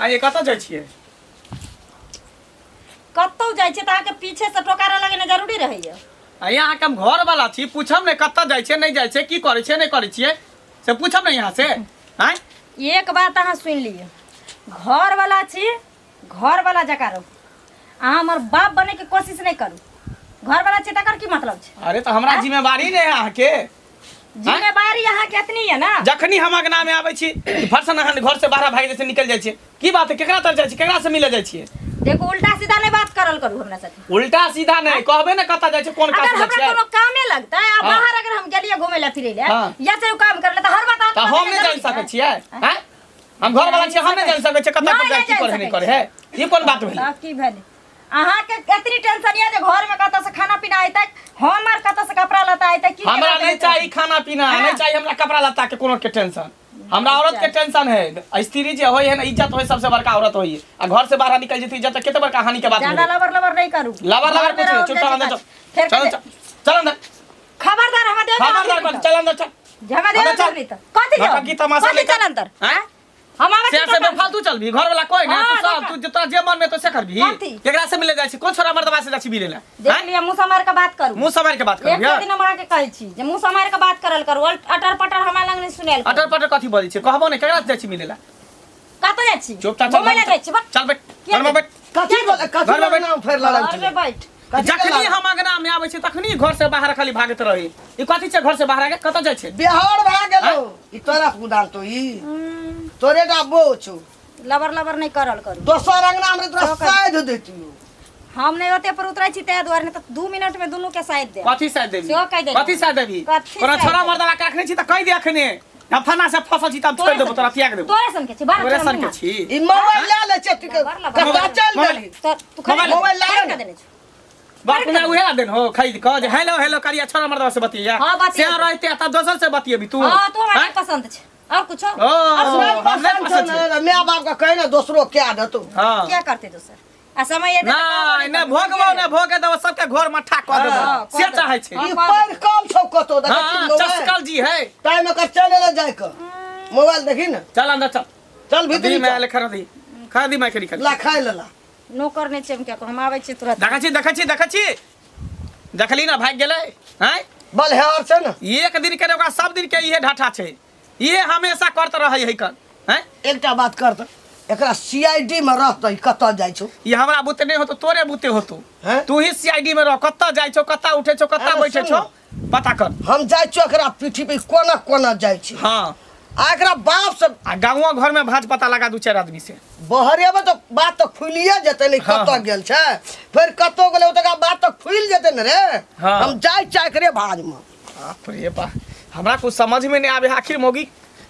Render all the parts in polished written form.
आ ये कतऽ जाइ छियै? कतौ जाइ छियै तऽ अहाँके पीछे से टोकारा लगेना जरूरी रहैया। आ अहाँके हम घर वाला छी, पूछब ने कतऽ जाइ छियै, नहि जाइ छियै, की करै छियै, नहि करै छियै, से पूछब ने यहाँ से। आँय, एक बात अहाँ सुनि लिअ, घर वाला छी, घर वाला जकाँ रहू। अहाँ हमर बाप बनैके कोशिश नहि करू। घर वाला छी तकर की मतलब छै? अरे तऽ हमरा जिम्मेवारी नहि है अहाँके? जिम्मेवारी अहाँके एतनी है ना। जखनी हम अंगना में आबै छी फरसन अहाँ घर से बाहर भागि जाइ छी, निकल जाइ छी। की बात है? केकरा तर जाइ छी, केकरा से मिले जाइ छियै? देखू, उल्टा सीधा नहीं बात करल करू हमरा साथे। उल्टा सीधा नहीं कहबे ने कतऽ जाइ छी, कोन काज अगर से जाइ हमरा छियै। कोनो कामे लगतै आ हाँ। बाहर अगर हम गेलियै घुमै लए फिरै लए हाँ। या चाहे काम करे लए, तऽ हर बात तऽ अहाँके हम नहि बतेनाइ जानि जरूरी सकै छै? छियै? आँय, हम घर वाला छियै, हम नहि जानि सकै छियै कतऽ नहि, पर जाइ नहि की जानि करे नहि सकै करे है? ई कोन बात भेलै? तब की भेलै? अहाँके एतनी टेंशन यऽ जे घरमे कतऽ से खाना पीना अयतै, हमर कतऽ से कपड़ा लत्ता अयतै, की हमरा केना नहीं करतै? चाहिए खाना पीना, हाँ। नहीं चाहिए हमरा कपड़ा लत्ता के कोनो के टेंशन। हमरा औरत के टेंशन है। स्त्री जे होय है ना, इज्जत होय सबसे बड़का औरत होय है। आ घर से बाहर निकल जेती इज्जत केते बड़का हानि के बात ज्यादा भेलै। लबर लबर नहीं करू। लबर लबर घरमे कुछ नहीं, रहू, चुप चल अंदर जाइ चल। छी फेर चल कते- चल चल अंदर। खबरदार हमरा देबै खबरदार कर, चल अंदर चल। हमरा देबै अंदर चल। जरूरी तऽ कथी जाउ? नौटंकी तमाशा कथी लेकर- चल अंदर? आँय? हम आबै से छी से दोकान। बेफालतू चलबी, घर वाला कोई ना। हाँ, तू सब दोकान। तू जितना जे मन में तो से करबी। कथी? केकरा से मिले जाइ छी, कोन छोरा मर्दबा से जाइ छी मिले ला? देख लिअ, मुँह सम्हार के बात करू। मुंह संभाल के बात एक करू। दिन हम अहाँके कहै छी जे मुँह सम्हार के बात करल करू, अटर पटर हमरा लग नहि सुनायल करू। अटर पटर कथी बजै छै? कहबो ने केकरा से जाइ छी मिले ला? कतऽ जाइ छी? चुपचाप चल। घुमै लए जाइ छी, बस। चल बैठ। किया घर में बैठ। कथी बोले, कथी घर में बैठ। नाम फेर लड़ल घरमे छलै? बैठ। कथी जखनी लड़ल? हम अंगना में आबै छी तखनी घर से बाहर खाली भागैत रही। ई कथी छै? घर से बाहर आके कतऽ जाइ छै? बिहार भए गेलो ई तोरा कुदाल तो ई तोरे टा बो छौ। लबर लबर नहि करल करू। दोसर अंगना में तोरा साइध देतियो। हम नहि ओते पर उतरै छी ताहि दुआरे, नहि तऽ 2 मिनट में दुनू के साइड देब। कथी साइड देबी? सेहो कहि देलहुँ। कथी साइड देबी? कथी तोरा साइड छोरा देबी? मर्दबा के रखने छी तऽ कहि दे अखने। हम फना से फसल छी तऽ हम छोड़ि देबो, तोरा त्याग देबो। तोरे सन के छी, बारह तोरे छोरा सन के मुँह। छी। ई मोबाइल लए ले छै तू के, लबर लबर। कतऽ चल मोबाइल- देली? तू खरीद मोबाइल ला खरीद ने। के देने छौ। बाप ने उहे देन हो खरीद क जे हेलो हेलो करिया छोरा मर्दबा से बतिया। हाँ, बतिया। से रहते तब दोसर से बतियेबी तू? हाँ, तू हमरा हाँ? नहि पसंद छै। और कुछो? ओ, और हम नहि पसंद पसंद छौ छै। ने, माय बाप के कहि ने दोसरो कए देतौ। हाँ। क्या करते दोसर? आ समय एतै तऽ कहबो नहि नहि करतै। भोगबो नहि, भोगे देबो, सबके घर मट्ठा कऽ देबो। हाँ, कऽ से देबो। चाहै छै। हाँ। ई पैर कम छौ कतौ देखै छी हाँ मोबाइल। चस्कल जी है। टाइम एकर चल एलै जाय के। मोबाइल देखी ने। चल अंदर चल। चल भीतरी दी मैं चल। ले खरीदी खरीदी मैं खरीद ला खाइ लेला। नौकर नहि छै हम क्या करू, हम आबै छी तुरंत। देखै छी देखै छी देखै छी, देखली ना भागि गेलै। आँय, बलहेर छै ने। एक दिन के ओकरा सब दिन के इहे ढाठा छै, इहे हमेशा करत रहै है कन। आँय, एकटा बात कर तऽ एकरा सीआईडी में रहतै, कतऽ जाइ छौ? ई हमरा बुते नहि होतो, तोरे बुते होतो। हैं? तू ही सीआईडी में रह, कतऽ जाइ छौ, कतऽ उठै छौ, कतऽ अरे बैठै सुन छौ, पता कर। हम जाइ छियौ एकरा पीठी पे कोना कोना जाइ छी। हाँ। आ एकरा बाप से आ गाँवो घर में भाज पता लगा दू चारि आदमी से। बहरेबै तऽ बात तऽ खुलिए जेतै ने। हाँ, कतऽ हाँ। गेल छै, फेर कतऽ गेलै, ओतुका बात तऽ खुलि जेतै ने रे। हाँ। हम जाइ छियै एकरे भाजमे। बाप रे बा, हमरा कुछ समझ में नहीं आवे है, आखिर मोगी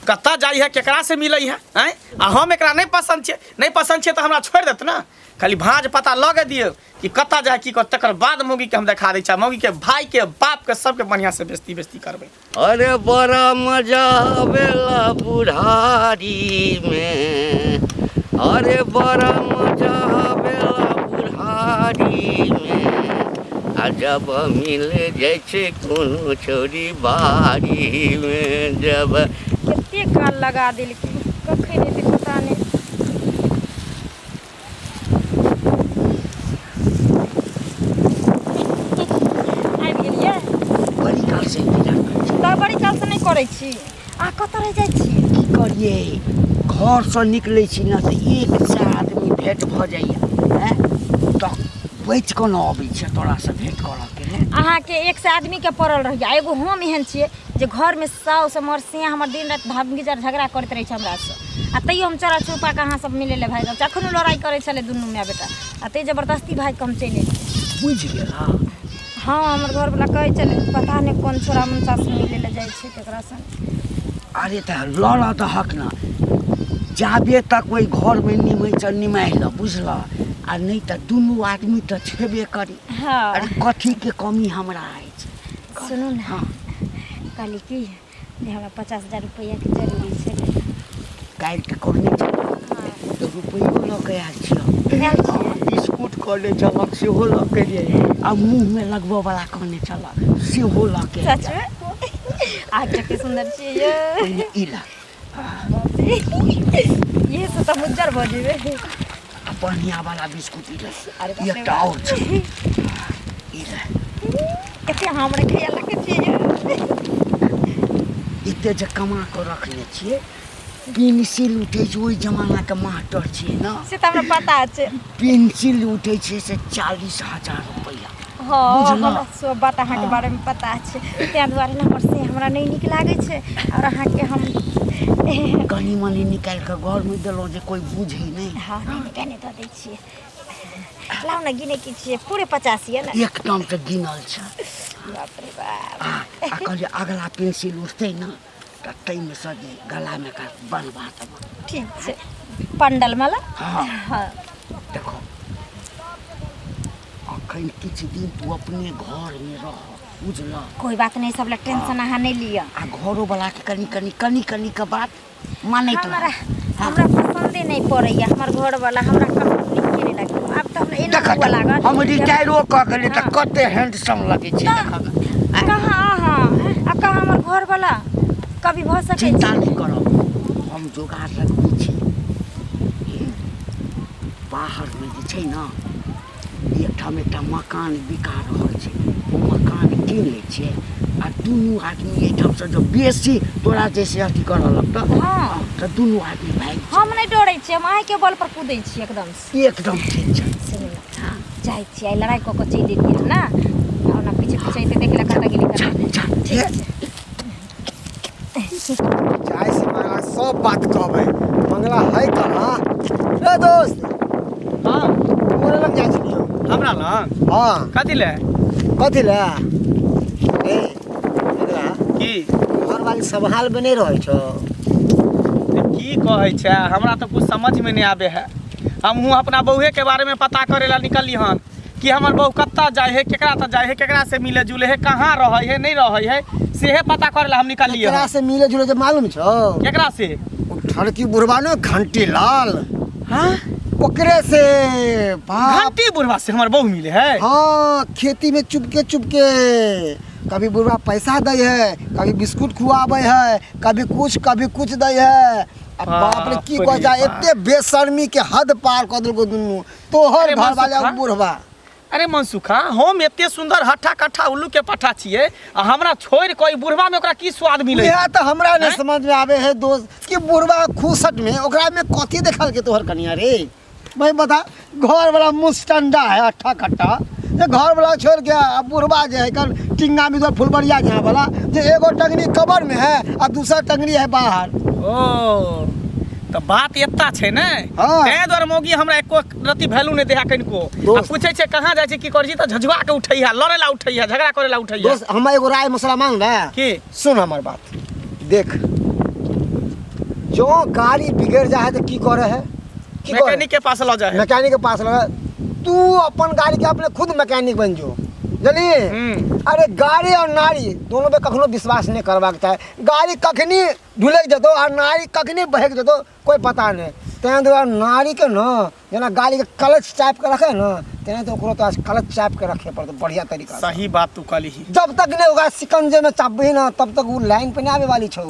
कतऽ जाइ है, केकरा से मिलै है? आँय, आ हम एकरा नहि पसंद छियै, नहि पसंद छियै तऽ हमरा छोड़ि देत ने। खाली भाँज पता लगे दियौ कि कतऽ जाइ की कर, तकर बाद मौगी के हम देखा दै छियै। मौगी के भाई के बाप के सबके बढ़िया से बेइज्जती बेइज्जती करबै। अरे बड़ा मजा आवेला बुढ़ारी में, अरे बड़ा मजा आवेला बुढ़ारी में, आ जब मिल जाइ छै कोनो छौरी बारी में जब। कते काल लगा देलकै, कखन एतै पता नहि। आबि गेलियै। बड़ी काल से इंतजार करै छी। तऽ बड़ी काल से नहि करै छी। आ कतऽ रहि जाइ छी? की करियै, घरसँ निकलै छी ने तऽ 100 आदमी भेंट भऽ जाइए। हैं तऽ बचि कऽ ने अबै छियै तोरासँ भेंट करऽके लेल। अहाँके 100 आदमीके पड़ल रहैए, आ एगो हम एहन छियै जे घरमे साउस हमर सिया हमर दिन राति भागिजर झगड़ा करैत रहै छै हमरासँ, आ तैयो हम चोरा छुपा कऽ अहाँ सब मिलै लए भागि जाइ छी। अखनो लड़ाइ करै छलै दुनू माय बेटा, आ तै जबरदस्ती भागि कऽ हम चलि एलियै। बुझि गेलह? हँ, हमर घरवला कहै छलै पता नहि कोन छोरा मुनसा से मिलै लए जाइ छै, केकरा संग। अरे तऽ लड़ऽ दहक ने, जाबे तक ओहि घरमे निमहै छ निमाहि लऽ, बुझलह? आ नहि तऽ दुनू आदमी तऽ छेबे करी। हँ। अरे कथीके कमी हमरा अछि? सुनू ने। हँ। कहली की जे हमरा 50,000 रुपैआके जरूरी छै। काल्हि तऽ कहने छलहुँ तऽ रुपैओ लऽ कऽ आयल छियौ। आयल छियै? बिस्कुट कहने छलक सेहो लऽ कऽ एलियै, आ मुँहमे लगबऽ वला कहने छलक सेहो लऽ कऽ एलियै। सचमे आ कते सुन्दर छियै यौ। पहिने ई लऽ। ये से तऽ हम उज्जर भऽ जेबै। आ बढ़िया वाला बिस्कुट ई ले। अरे बाप रे एकटा बाप। और छै, ई ले। एते अहाँ हमरा ख्याल रखै छियै यौ। एते जे कमा कऽ रखने छियै, पेंसिल उठै छै, ओहि जमानाके मास्टर छियै ने। से तऽ हमरा पता छै। पेंसिल उठै छै से 40,000 रुपैआ। हँ। बुझलहुँ? हमरा सब बात अहाँके बारेमे पता छै, ताहि दुआरे ने हमर से हमरा नहि नीक लागै छै आओर अहाँके हम कनि मनि निकालि कऽ घरमे देलहुँ जे कोइ बुझै नहि। हँ, नहि नहि, नहि दऽ दै छियै, लाउ ने। गिने की छियै? पूरे 50 यऽ ने? एकदम से गिनल छै। बाप रे बाप। आ कहलियै अगला पेंसिल उठतै ने तऽ ताहिमे सँ जे गलामे एकरा बनवा देबै। ठीक छै, पंडल माला। हँ। हँ। देखो, अखन किछु दिन तू अपने घरमे रह, बुझलह? कोई बात नहीं, सब ला टेंशन अहाँ नहीं लिअ। आ घरो वाला के कनि कनि कनि कनि के बात मानैत हमरा रह। हमरा पसंदे नहीं पड़ैया हमर घर वाला, हमरा कखनो नीके नहीं लागै। आब तऽ हमरा एना देख हुआ लागल। हम रिटायरो कऽ गेलियै तऽ कते हैंडसम लगै छै देखऽमे। कहाँ अहाँ आ कहाँ हमर घर वाला, कभी भऽ सकै चिन्ता छै? नहि करब, हम जोगाड़ लगबै छी। हे, बाहरमे जे छै ने एकठाम एकटा मकान बिका रहल छै, ओ मकान कीन लै छियै आ दुनू आदमी एहिठामसँ जब बेसी तोरा जैसे अथी करऽ लगतौ तऽ दुनू आदमी भागि हम नहीं डरै छियै, हम अहाँके बल पर कूदै छियै एकदम से। एकदम ठीक छै। सुनू ने, जाइ छियै, आइ लड़ाइ कऽ कऽ चलि एलियै ने, आ ओना पीछे पीछे अयतै देख ले कतऽ गेलै कतऽ। जा। ठीक छै। जाइ से मंगला सब बात कहबै। मंगला है कहाँ रे दोस्त? हँ। तोरे लग जाइ छलियौ। हमरा लग? हँ। कथी ले? कथी ले ए मंगला? की? घरवाली सम्हाल में नहीं रहै छौ? तऽ की कहै छै, हमरा तऽ कुछ समझमे नहि आबै है। हमहूँ अपना बौहे के बारेमे पता करे ला निकलली हन कि हमर बहू कतऽ जाइ है, केकरा तऽ जाइ है, केकरा से मिले जुले है, कहाँ रहै है, नहीं रहै है, सेहे पता करे ला हम निकललियै केकरा हन। से मिले जुले जे मालूम छौ? केकरा से? ओ ठड़की बुढ़बा ने, घंटी लाल। हाँ। ओकरे से बाप। घंटी बुढ़वा से हमर बहू मिले है? हाँ, खेती में चुपके चुपके कभी बुढ़वा पैसा दै है, कभी बिस्कुट खुआबै है, कभी कुछ कभी कुछ दै है। आ बाप रे, की बाप कह रे जाए, बाप। एते बेशर्मी के हद पार कऽ देलको दुनू तोहर अरे घर वाला मनसुखा। बुढ़वा। अरे मनसुखा, हम एते सुंदर हट्ठा कट्ठा उल्लू के पट्ठा छियै आ हमरा छोड़ि कऽ ई बुढ़वा में ओकरा की स्वाद मिलै? इएह तऽ हमरा नहि हैं? समझ में आवे है दोस्त कि बुढ़वा खुसट में ओकरा में कथी देखल के तोहर कनिया रे? भाई बता, घर वाला मुस्टंडा है अट्ठा कट्टा, जे घर वाला छोड़ के आ बुढ़वा जे है कल टिंगा में फुलबरिया जहाँ वाला जे एगो टंगनी कबर में है आ दूसरा टंगनी है बाहर। ओ तऽ बात एत्ता छै ने? हाँ। ताहि दुआरे मौगी हमरा एको रत्ती वैल्यू नहि दै है कनिको आ दोस्त। पूछै छै कहाँ जाइ छै, की करै छी, तऽ झझुआ के उठै है, लड़ै ला उठै है, झगड़ा करै ला उठै है। दोस्त, हमरा एगो राय मसला मांग रहा की? सुन हमर बात, देख, जो गाड़ी बिगड़ जाए है तो की करे है, की करे? मैकेनिक के पास लऽ जाइ है। मैकेनिक के पास लगा, तू अपन गाड़ी के अपने खुद मैकेनिक बन जो, जानलिए? अरे गाड़ी और नारी दोनों पे कखनो विश्वास नहीं करबाक चाही। गाड़ी कखनी ढुलकि जेतौ आ नारी कखनी बहकि जेतौ कोई पता नहीं। ताहि दुआरे नारी के न जेना गाड़ी के क्लच चापि के रखे न, तेना तो ओकरो तोरा क्लच चापि के रखे पड़तौ बढ़िया तरीका से। सही बात तू कहलिही। जब तक नहीं ओकरा सिकंजे में चापबही न तब तक वो लाइन पे नहीं आवे वाली छौ।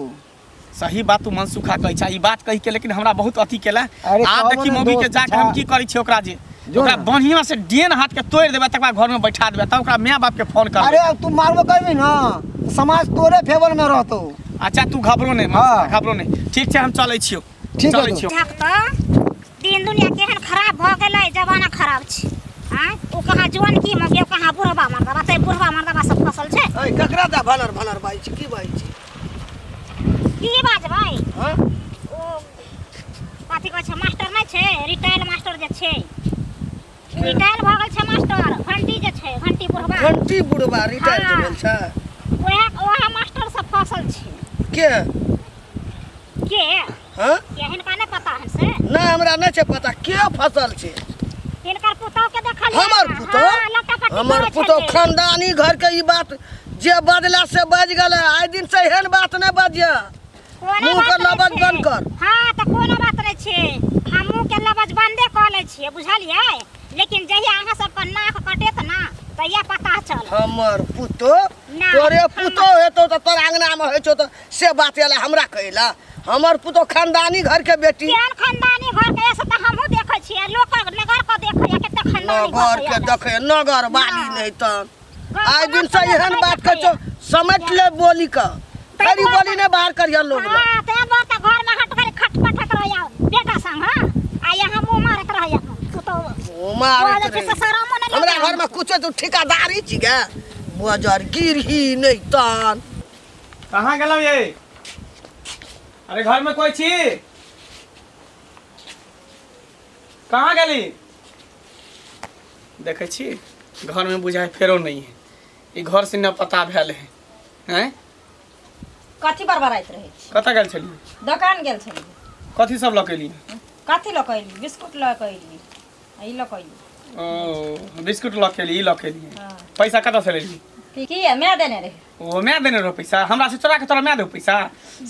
सही बात तू मनसुखा कहै छै। ई बात कहि के लेकिन हमरा बहुत अथी केला। अरे आब कहबो देखी ने मौगी के दोस्त, जाके हम जा। की करै छियै ओकरा जे जो ओकरा ना। बढ़िया से डेन हाथ के तोड़ि देबै, तकर बाद घर में बैठा देबै, तब ओकरा माय बाप के फोन करबै। अरे अब तू मारबो करबी न तऽ समाज तोरे फेवर में रहतौ। अच्छा, तू घबरो नहि। हाँ। घबरो नहि, ठीक छै, हम चलै छियौ। ठीक है चलै दोस्त। छियौ। झक तऽ दिन दुनिया केहन खराब भऽ गेलै, जमाना खराब छै। आँय, ओ कहाँ जवान की मगे, ओ कहाँ बुढ़बा मर्दबा, तै बुढ़बा मर्दबा सब फसल छै। ऐ ककरा दा भनर भनर बाजै छी, की बाजै छी? की बाजबै? हाँ? ओ कथी कहै छै, मास्टर नहि छै, रिटायर मास्टर जे छै, रिटायर भऽ गेल छै मास्टर घंटी जे छै, घंटी बुढ़बा। घंटी बुढ़बा रिटायर जे हाँ। भेल छै? ओएह ओएह मास्टर सब फसल छै। के? के? हाँ? के हिनका नहि पता है से? नहि, हमरा नहि छै पता के फसल छै। हिनकर पुतहु के देखलियै। हमर पुतहु? हाँ, लट्टा-पट्टी हमर करै पुतहु छलै। खानदानी घर के ई बात जे बजला से बज गेलै, आइ दिन से एहन बात नहि बजिय। कोनो मुँह के बात नहि लबज छै। बंद कर। हाँ, तऽ कोनो बात नहि छै, हम मुँह के लबज बंदे कऽ लै छियै, बुझलियै? लेकिन जहिया अहाँ सबके नाक कटेत ना तहिया पता चलत। हमर पुतहु? नहि, तोरे पुतहु हेतौ तऽ तोरा अंगना मे होइ छौ तऽ से बात एला हमरा कहैला? हमर पुतहु खानदानी घर के बेटी। केहन खानदानी खानदानी नगर के देखे नगर वाली नहीं तऽ आइ दिन से एहन बात कहै छौ समझ ले बोली के खरी बोली ने बाहर करिया लोग लग। हाँ ते बात घर में हट कर खटपटत रहिया बेटा संग हाँ आ यहाँ मुंह मारत रहिया तू तो ओ मारैत बोले रहे। छै शरमो नहि हमरा लगै घर में कुछ तू ठेकेदारी छी गे बजर गिरही नहीं तन कहाँ गेलहुँ ये अरे घर में कोई छी कहाँ गेली देखै छी घर में बुझाइ फेरो नहीं है ई घर से न पता भेल है हैं कथी बड़बड़ाइत रहै छी कतऽ गेल छलियै दोकान गेल छलियै कथी सब लऽ के एलियै कथी लऽ कऽ एलियै बिस्कुट लऽ कऽ एलियै आ ई लऽ कऽ एलियै ओ बिस्कुट लऽ के एलियै ई लऽ के एलियै हँ। पैसा कतऽ से लेलियै की की है मैं देने रहे ओ मैं देने रहो पैसा हमरा से चोरा के तोरा मैं दो पैसा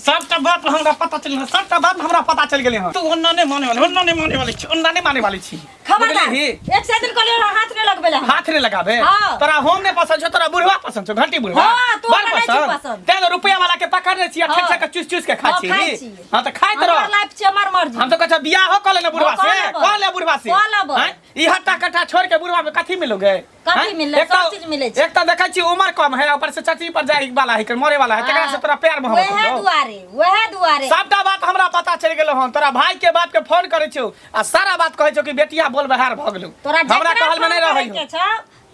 सबटा बात हमरा पता चल गेल सबटा बात हमरा पता चल गेलै हँ तू ओन्ना नहि माने वाले ओन्ना नहि माने वाले छी ओन्ना नहि माने वाले छी खबरदार बुझलिही? एक से दिन कहलियै हाथ नहि लगबै लए हमरा। हाथ नहीं लगाबे हाँ। तोरा हम नहीं पसंद छौ तोरा बुढ़वा पसंद छौ घंटी बुढ़वा हाँ, तू बड़ हमरा नहि छौ पसंद। तें तो रुपया वाला के पकड़ने छी हाँ। ठेक ठेक के चूस चूस के खाइ हाँ, छी खाइ छी। हां त खाइत रह हमर लाइफ छै हमर मर्जी हम तो कहै छौ बियाहो कऽ ले ने बुढ़वा हाँ, कऽ से लेबै। कऽ ले बुढ़वा से कऽ लेबै। हैं? ई हट्टा कट्टा छोड़ के बुढ़वा में कथी मिलोगे कथी हैं? मिललै? एक तो- सब चीज मिलै छै। एक तो देखै छी उम्र कम है ऊपर से चची पर जाय वाला है मरे वाला है तकरा से तोरा प्यार मोहब्बत वएह होतौ। दुआरे वएह दुआरे सबटा बात हमरा पता चलि गेलो हन तोरा भाई के बाप के फोन करै छौ आ सारा बात कहै छौ कि बेटिया बोल बहार भऽ गेलौ तोरा हमरा जकरा कहल में फोन नहीं रहै करैके छौ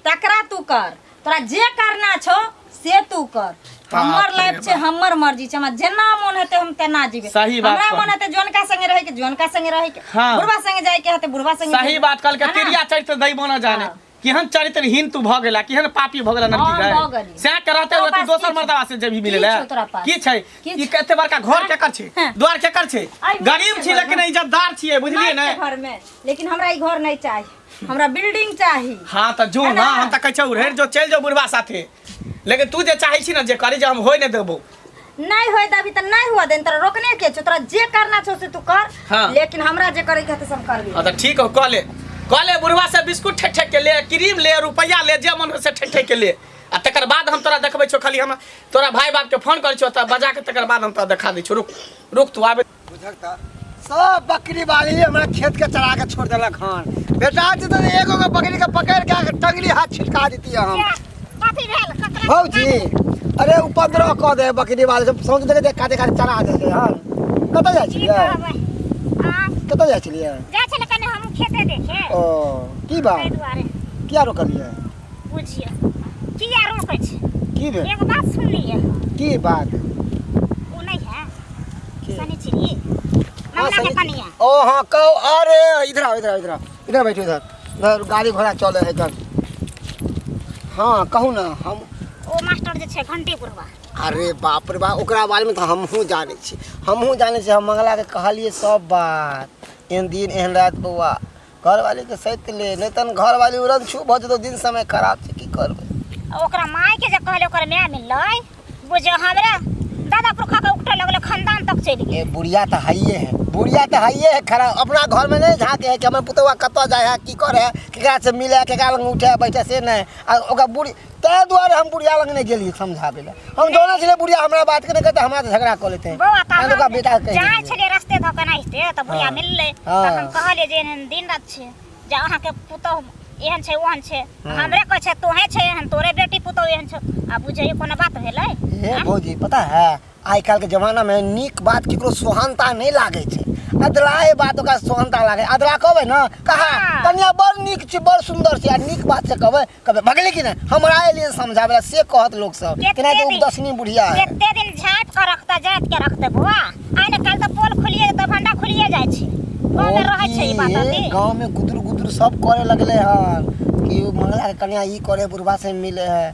तकरा तू कर तोरा जे करना छौ से तू कर हमर रे लाइफ छै हमर मर्जी छै हमरा जेना मोन हेतै हम तेना जीबै सही बात हमरा कहली। मोन हेतै जोनका संगे रहै के जोनका संगे रहै के हाँ। बुढ़वा संगे जाय के हेतै बुढ़वा संगे सही जेबै। बात कहलकै है ना? तिरिया चरित्र दैबो न जाने हाँ। केहन चरित्रहीन तू भऽ गेला केहन पापी भऽ गेला ननकी हम गए भऽ गेली। सएह के रहते हुए तोरा तू पास दोसर की मर्दवा से जेबही मिले की ले छौ तोरा पास? की छै की ई छै? कते बड़का घर केकर छै हाँ। द्वार केकर छै आइ गरीब छी घर लेकिन में। इज्जतदार छियै बुझलियै नहि ने छै घर में लेकिन हमरा ई घर नहीं चाही हमरा बिल्डिंग चाही हाँ तऽ जो है ना ना? हम तऽ कहै छौ उड़ेर जो चलि जो बुढ़वा साथे लेकिन तू जे चाहै छी ने जे करी जे हम होय नहि देबो नहीं होय दबी तऽ नहीं हुआ देन तोरा रोकने के छौ तोरा जे करना छौ से तू कर हाँ। लेकिन हमरा जे करे के हेतै से हम करबे हाँ तऽ ठीक हो कह ले कह ले बुढ़वा से बिस्कुट ठेक ठेक के ले क्रीम ले रुपया ले जे मन हो से ठेक ठेक के ले आ तकर बाद हम तोरा देखबै छौ खाली हम तोरा भाई बाप के फोन करै छौ तऽ बजा के तकर बाद हम तोरा देखा दै छौ रुक रुक तू आबे बुझल तऽ सब बकरी वाली हमरा खेत के चरा के छोड़ देलक हन बेटा जी तऽ एगो गो बकरी के पकड़ के टंगली हाथ छिटका देती हम कथी भेल ककरा भौजी अरे उपद्रव कऽ दे बकरी वाले सब सोच देखे देख काटे काटे चरा देलकै हन कतऽ जाइ की छलियै कहबै आ कतऽ जाइ छलियै जाइ छलै कने हम खेते देखे ओ की ताहि बात दुआरे किया रोकलियै बुझियौ किया रोकै छै की भेल एगो बात सुनलियै की बात ओ नहि है की? शनिचरी हाँ, मंगला के सही। कनिया ओ हाँ कहो अरे इधर आओ इधर आओ इधर आओ इधर बैठो इधर इधर गाड़ी घोड़ा चले है इधर हाँ कहू ना हम ओ मास्टर जे छै घंटी बुढ़वा अरे बाप रे बाप ओकरा बारेमे तऽ हमहूँ जानै छी हमहूँ जानै छी हम मंगलाके कहलियै सब बात एहन दिन एहन राति बौआ घरवालीके सैत ले नहि तहन घरवाली उड़न छू भऽ जेतौ दिन समय खराब छै की करबै आ ओकरा माय के जे कहले ओकर माय मिललै बुझियौ हमरा दादा पुरखा के उकटे लगलै खानदान तक चलि गेल ए बुढ़िया तऽ हइए है बुढ़िया तऽ हइए है खराब अपना घरमे नहि झाँके है कि हमर पुतौआ कतऽ जाइ है की करे है केकरा से मिले है केकरा लग उठे है बैठे से नहि आ ओकरा बुढ़ी ताहि दुआरे हम बुढ़िया लग नहि गेलियै समझाबै लए हम जानै छलियै बुढ़िया हमरा बात के नहि कहतै हमरा से झगड़ा कऽ लेतै बौआ तऽ तहन ओकरा हम बेटा के कहि जाइ देलियै। छलियै रस्ते धऽ के एनाहिते तऽ बुढ़िया हाँ। मिललै हाँ। तऽ हम कहलियै जे एहन दिन रात छै जे अहाँके पुतहु एहन छै ओहन छै हमरे कहै छै तोहे छै एहन तोरे बेटी पुतहु एहन छौ आ बुझैयो कोनो बात भेलै हे भौजी पता है आइ काल्हिके जमानामे नीक बात केकरो सोहनता नहि लागै छै अदलाहे बात ओकरा सोहनता लागै अदला कहबै ने कहा हाँ। कनिया बड़ नीक छै बड़ सुन्दर छै आ नीक बात से कहबै कहबै भगले कि नहि हमरा एलियै समझाबै लए से कहत लोक सब कते केना तऽ दिन- उपदसनी बुढ़िया है कते दिन झाँपि कऽ रखतै जाति के रखतै बौआ आइ ने काल्हि तऽ पोल खुलिए जेतै भंडा खुलिए जाइ छै गाँव में रहै छै ई बात अभी गाँव में गुदुर गुदुर सब करे लगले हन कि उ मंगला के कन्या ई करे बुढ़वा से मिले है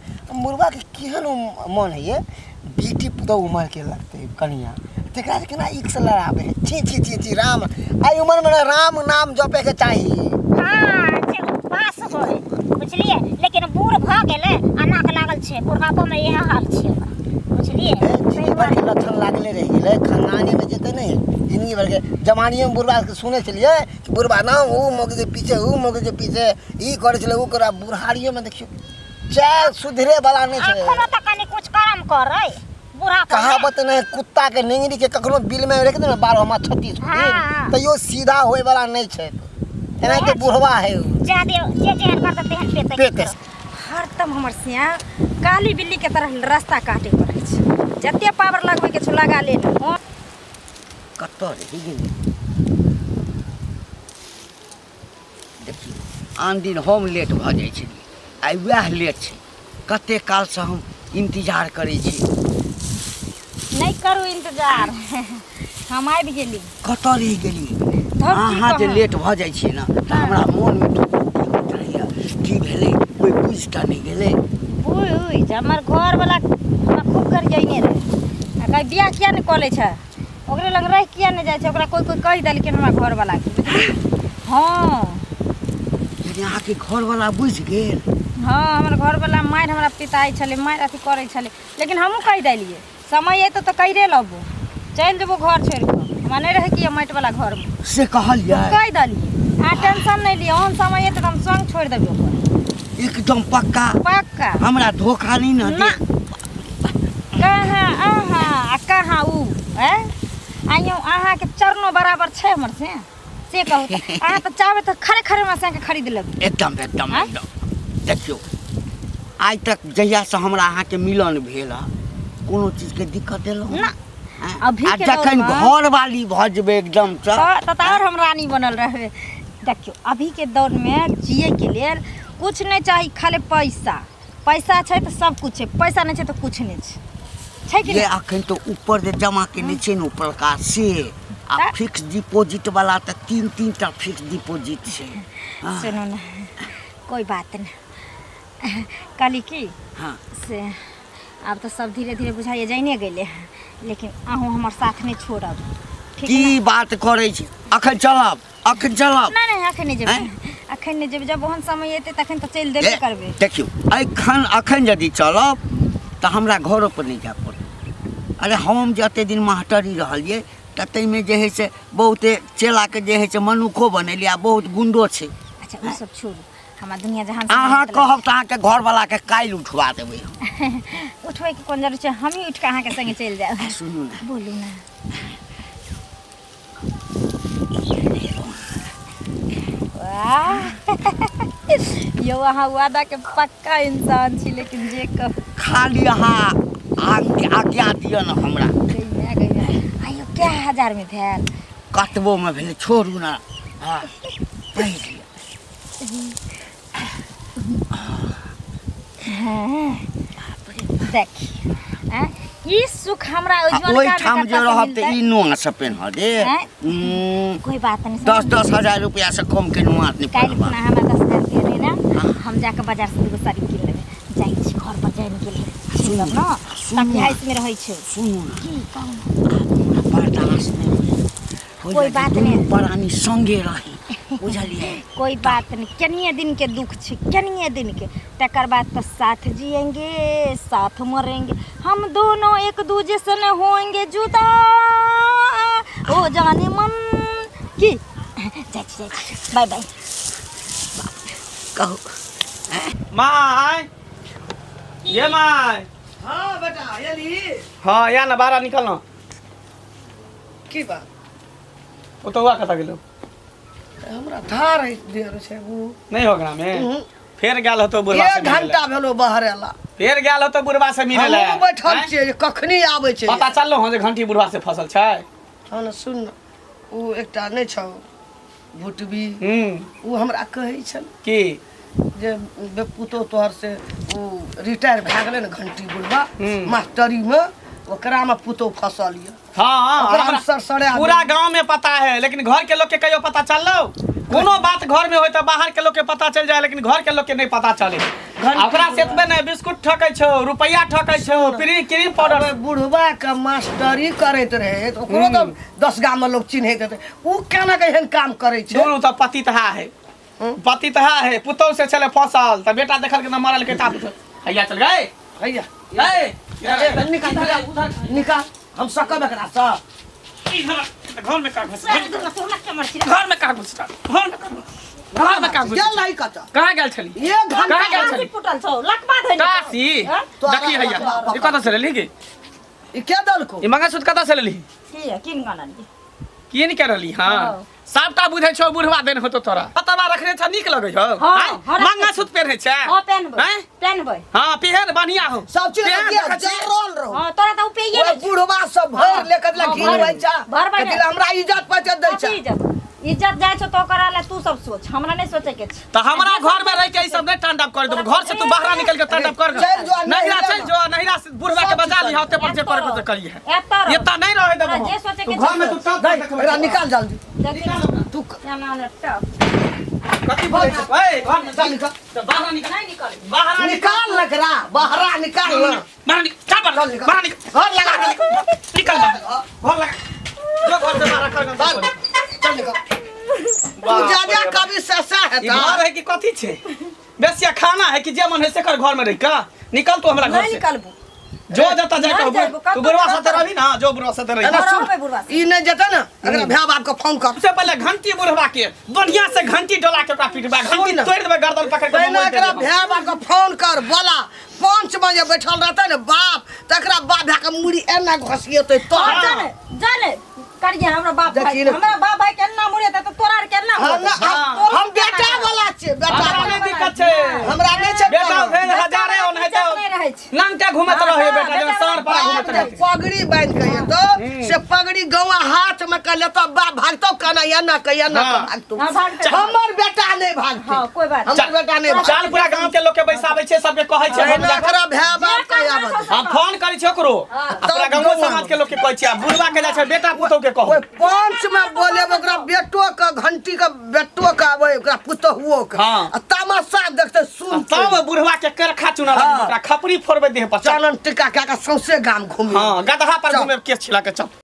बुढ़वा के केहन उ मन है ये बेटी पुतोह उमर के लगते कन्या तेकरा से केना ईख से लड़ाबे है छी छी छी छी राम आई उमर में ना राम नाम जपे के चाही हाँ जे पास होय बुझलियै लेकिन बूढ़ भऽ गेलै आ नाक लागल छै बुढ़ापो में इएह हाल छै ओकरा बुझलियै ए, जिंदगी भर के लक्षण लागले रहि गेलै खानदानी में जेतै नहि जिंदगी भर के जवानिए में बुढ़वा के सुनै छलियै कि बुढ़वा ना ऊ मौगी के पीछे ऊ मौगी के पीछे ई करै छलै ऊ करै बुढ़ारियो में देखियौ चाल सुधरे वाला नहि छै एखनो तऽ कनि कुछ करम करै बुढ़ापा कहावत नहि कुत्ता के नेंगरी के कखनो बिल में रख दे ना 12 मा 36 दिन हाँ। तैयो सीधा होय वाला नहीं छै एनाहिते बुढ़वा है उ। जा दे जे जेहन करतै तेहन पेतै। पेतै। हरदम हमर सिया काली बिल्ली के तरह रास्ता काटे पड़ै छै, जते पावर लगबै के छौ लगा ले ने। हँ। कतऽ रहि गेलै? देखियौ, आन दिन हम लेट भऽ जाइ छलियै, आइ वएह लेट छै। कते कालसँ हम इंतजार करै छी। नहि करू इंतजार, हम आबि गेली। कतऽ रहि गेलियै अहाँ? जे लेट भऽ जाइ छियै ने तऽ हमरा मोनमे धुकधुकी होइत रहैए, की भेलै, कोइ बुझि तऽ नहि गेलै? बुझ, हमर घरवला हमरा खूब गरियैने रहै आ कहै बियाह किया नहि कऽ लै छै, ओकरे लग रहि किया नहि जाइ छै। ओकरा कोइ कोइ कहि देलखिन हमरा घरवलाके। बुझलियै? हँ। यानी अहाँके घरवला बुझि गेल? हँ, हमर घरवला मारि हमरा पिताइ छलै, मारि अथी करै छलै, लेकिन हमहूँ कहि देलियै समय अयतौ तऽ करिए लेबो, चलि जेबो घर छोड़ि कऽ, हमरा नहि रहैके यऽ माटिवला घरमे। से कहलियै? कहि देलियै। अहाँ टेंशन नहि लिअ, ओहन समय अयतै तऽ हम संग छोड़ि देबै ओकर। एकदम पक्का? पक्का। हमरा धोखा नहि ने ना। देत? कहाँ अहाँ आ कहाँ उ? आँय आइयो अहाँके चरणो बराबर छै हमर से? से कहू तऽ अहाँ तऽ चाहबै तऽ खरे खरे हमरा संगे खरीद लेबै। एकदम एकदम। आँय? एकदम। देखियौ, आइ तक जहियासँ हमरा अहाँके मिलन भेल हँ, कोनो चीजके दिक्कत देलहुँ? ना। आँय? अभी आ के जखन दौरमे घरवाली भऽ जेबै एकदमसँ तऽ तऽ आओर हम रानी बनल रहबै। देखियौ, अभीके दौरमे जियैके लेल कुछ नहि चाही, खाली पैसा। पैसा छै तऽ सब कुछ छै, पैसा नहि छै तऽ कुछ नहि छै। छै कि ये नहि? अखन तऽ ऊपर जे जमा केने छै ने ऊपरका से आ तऽ? फिक्स डिपॉजिट वाला तऽ तीन तीन टा फिक्स डिपॉजिट छै। हँ। सुनू ने, कोइ बात नहि। कहली की हँ से आब तऽ सब धीरे धीरे बुझाइए जाइने गेलै हँ, लेकिन अहूँ हमर साथ नहि छोड़ब, ठीक की ने? बात करै छी? अखन चलब, अखन चलब। नहि नहि, अखन नहि जेबै। आँय? अखन नहि जेबै, जब ओहन समय एतै तखन तऽ चलि देबे करबै। देखियौ, एखन अखन यदि चलब तऽ हमरा घरो पर नहि जाय पड़त। अरे, हम जे एते दिन मास्टरी रहलियै तऽ ताहिमे जे हइ से बहुते चेलाके जे हइ से मनुखो बनेलियै आ बहुत गुंडो छै। अच्छा, ओ सब छोड़ू, हमरा दुनिया जहान से अहाँ मतलब। कहब तऽ अहाँके घरवलाके काल्हि उठवा देबै हम। उठबैके कोन जरूरत छै, हमही उठि कऽ अहाँके संगे चलि जायब। सुनू ने। बोलू ने। वाह यौ, अहाँ वादा के पक्का इंसान छी, लेकिन जे कहू। खाली अहाँ आज्ञा आज्ञा दिअ ने हमरा। गई माय, गई माय, आइयो कै हजार में भेल? कतबोमे भेलै, छोड़ू ने। हँ, पहिर लिअ। देखी, आँय, ई सुख हमरा आ ओहि ओहिठाम जे रहब तऽ ई नुआ सब पेन्ह दे। आँय? उम्म, कोई बात नहीं। 10-10 हजार रुपया से कम के नुआ नहीं काल्हि पहिरबा। खुना हमरा 10,000 रुपया दे ने, हम जाके बाजार से दूगो साड़ी कीन लेबै। जाइ छी घर पर, जानि गेलै सुनू सब ने सुनू ताकि ने। हाइस में रहै छै। सुनू ने। की कहू? आब हमरा बर्दाश्त नहि होइए। कोई होइए जे बात दुनू नहि। प्राणी संगे रही, बुझलियै? कोई बात नहीं, कनिए दिन के दुख छै, कनिए दिन के, तकर बाद तो साथ जिएंगे साथ मरेंगे, हम दोनों एक दूजे से न होएंगे जुदा, ओ जाने मन की। जाइ छी, जाइ छी, बाय बाय। कहू। माय, ये my. हाँ बेटा, एली? हाँ, या ना, बाहर निकल ना। की बात? ओ तो हुआ कतऽ गेलो? हमरा धार है देर छै उ। नहीं हो में? फेर गेल होतो बुढ़वा से एक मिले ला। घंटा भेलो बाहर एला। फेर गेल होतो बुढ़वा से मिले ला। हमहूँ बैठल आँय? छियै जे कखनी आबै छै। पता चललो हँ जे घंटी बुढ़वा से फसल छै? हँ ने, सुन ने, उ एकटा नहि छौ भुटबी? हम्म। उ हमरा कहै छल की? जे पुतोह तोहर से उ रिटायर भए गेलै ने घंटी बुढ़बा मास्टरीमे, ओकरामे पुतोह फसल यऽ। हाँ। ओकरा हम हमरा सरसरा पूरा देलियै। गांव में पता है, लेकिन घर के लोग के कहियो पता चललो? कोनो बात घर में होय तऽ बाहर के लोग के पता चल जाए, लेकिन घर के लोग के नहीं पता चले। आ ओकरा से एतबे नहीं, बिस्कुट ठकै छौ, रुपया ठकै छौ, क्रीम क्रीम पाउडर। अबे बुढ़बा के मास्टरी करैत रहे तऽ ओकरो तऽ 10 गाममे लोग चिन्हैत हेतै, उ केना के एहन काम करै छै? दुनू तऽ पतितहा है, पतितहा है। पुतहु से छले फसल तऽ बेटा देखल के मरल के ताप हैया चल गए। हैया। ए, ए, निकाल निकाल निकाल, हम सकब एकरा सँ? इधर आ, घर में का घुस, घर में का घुस, घर में का घुस, घर में का घुस? गेल रही कतऽ? कहाँ गेल छली? एक घंटा। कहाँ गेल छली? फुटल छौ लकबा धइने छौ। काशी। तोरा देखी हैया। लकबा ई कतऽ से लेली गे? ई के देलको? ई मंगलसूत्र कतऽ से लेली? की है? किन गाना ली? की नहीं कर रहली? हाँ। हाँ। सबटा बुझै छौ, बुढ़वा देन होतो तोरा पतवा। रखने छ नीक लगै हौ हाँ, आँय? हाँ, रखने मंगलसूत्र पेन्है छै हां पेनबै आँय? पेनबै हाँ पेहन बढ़िया हो सब चीज पेहन रखिए देखै छियै। जरल रहो हां तोरा त उपये ओए बुढ़वा सब भर लेके हाँ, घी भर- होइ छै भर भर- कथी लए हमरा इज्जत पैसे दै छै इज्जत इज्जत जाइ छौ तो करा ले तू सब सोच हमरा नहीं सोचे के छै तऽ हमरा घर में रह के ई सब नहीं तांडव कर देबो घर से तू बाहर निकल के तांडव कर चलि जो, नहिरा नहिरा चल जो नहिरा से बुढ़वा के बजा लिहा ओते पर जे करे के करिहे एतऽ रह। एतऽ नहीं रहे देबो तोरा जे सोचे तू के घर में छै तू टप नहीं एकरा निकाल जल्दी देख तू ना ना टप कथी बोलै छै ओए घर में चल निकल चल बाहर निकल नहीं निकल बाहर निकल निकाल न एकरा बहरा निकाल न बाहर निकल चल बाहर चल निकल। बाहर निकल घर लगा दे। निकल बाहर घर लगा जो घर से बाहर कर चल चल निकल तू जा जा कभी ससा है ई घर है कि कथी छै बेसिया खाना है कि जे मन है से कर घर में रह का निकल तू हमरा घर नहीं से निकलबू जो जता जाए नहीं के जाइबो, तू कतौ बुढ़वा कतौ। साथे रही ना जो बुढ़वा साथे रही एना घर सुन, रहबै बुढ़वा से। ई नहीं जेतै ना एकरा भाय बाप के फोन कर सबसे पहले घंटी बुढ़वा के बढ़िया से घंटी डोला के ओकरा पीटबा घंटी सुन ना। तोड़ देबे गर्दन पकड़ के पहिने मोबाइल दे एकरा देबे। भाय बाप के फोन कर बोला पंच में जे बैठल रहतै ने बाप तकरा बाप भाय के मुड़ी एना घसिएतै तो और जाने जाने करिए हमरा बाप भाई देखी ने। हमरा बाप भाई केना मुड़ेतै त तोरा आर केना हम होतै? हम हम बेटा वाला छियै बेटा हमरा वाला नहि दिक्कत छै हमरा नहि छै बेटा कोनो। भेल हजारे ओनाहिते इज्जत नहि रहै छै। नंगटा घुमैत हाँ, रहे हाँ, बेटा जेना बेटा साँढ़ पारा बाप घुमैत जे रहे पगड़ी बांधि के एतौ से पगड़ी गौआ हाथ में के लेतौ बाप भागतौ केना एना के एना के हाँ। भागतौ हाँ, भागतै। हमर बेटा नहि भागतै हाँ, कोई बात हमर बेटा नहि भागतै चल पूरा गांव के लोग के बैसाबै छै सबके कहै छै हम एना जाके एकरा भाय बाप के आबऽ दे। हम फोन करै छै ओकरो हाँ। आ पूरा गाँव समाज के लोग के कहै छै आ बुढ़वा के जाइ छै बेटा पुतहु के कहू ओहि पंच में बोले ओकरा बेटो के घंटी के बेटो के आबै ओकरा पुतहुओ के हाँ। आ तमाशा देखते सुन तब बुढ़वा के करखा चुना हाँ। लगबै ओकरा खपरी फोड़बै देह पर चल चानन टीका कए के सौंसे गाम घूमी हाँ गदहा पर चल। घुमे केस छिला के चल।